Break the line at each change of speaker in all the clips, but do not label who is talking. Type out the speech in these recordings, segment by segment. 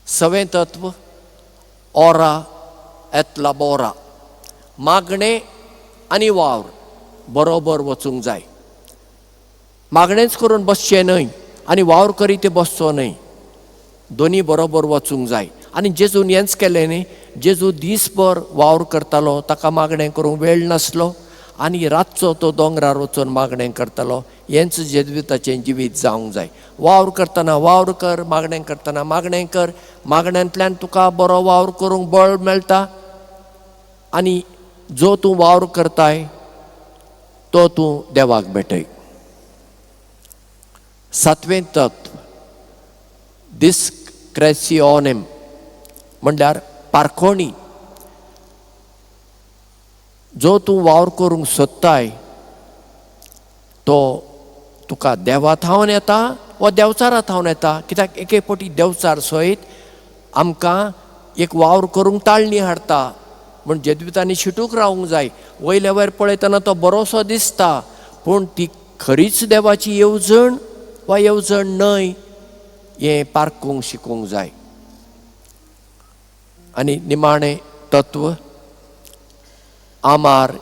सवें तत्व ओरा एत लाबोरा, मागणें आनी वावर बरोबर वचूंक जाय. मागणेंच करून बसचें न्हय आनी वावर करीत ते बसचो न्हय, दोनी बरोबर वचूंक जाय. आनी जेजून हेंच केलें न्ही, जेजू दीसभर वावर करतालो, ताका मागणें करूंक वेळ नासलो आनी रातचो तो दोंगरार वचून मागणें करतालो. हेंच जेजुताचें जिवीत जावंक जाय. वावर करतना वावर कर, मागणें करतना मागणें कर. मागण्यांतल्यान तुका बरो वावर करूंक बळ मेळटा आनी जो तूं वावर करताय तो तूं देवाक भेटय. सातवें तत्व डिस्क्रेसिओनेम म्हणल्यार पारखोणी. जो तूं वावर करूंक सोदताय तो तुका देवा थावन येता वा देंवचारा थावन येता. कित्याक एके फावटी देंवचार सयत आमकां एक वावर करूंक ताळणी हाडटा. म्हूण जेजुतांनी शिटूक रावंक जाय. वयल्या वयर पळयतना तो बरोसो दिसता, पूण ती खरीच देवाची येवजण वा येवजण न्हय हें पारखूंक शिकूंक जाय. आनी निमाणें तत्व आमार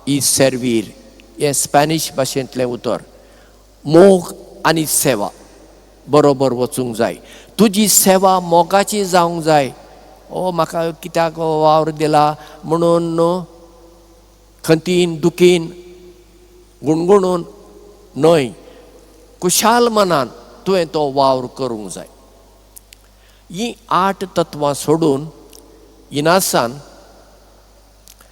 ई सर्वीर हें स्पॅनीश भाशेंतलें उतर. मोग आनी सेवा बरोबर वचूंक जाय. तुजी सेवा मोगाची जावंक जाय. ओ म्हाका कित्याक वावर दिला म्हणून खंतीन दुखीन गुणगुणून न्हय, खुशाल मनान तुवें तो वावर करूंक जाय. हीं 8 तत्वां सोडून इनासान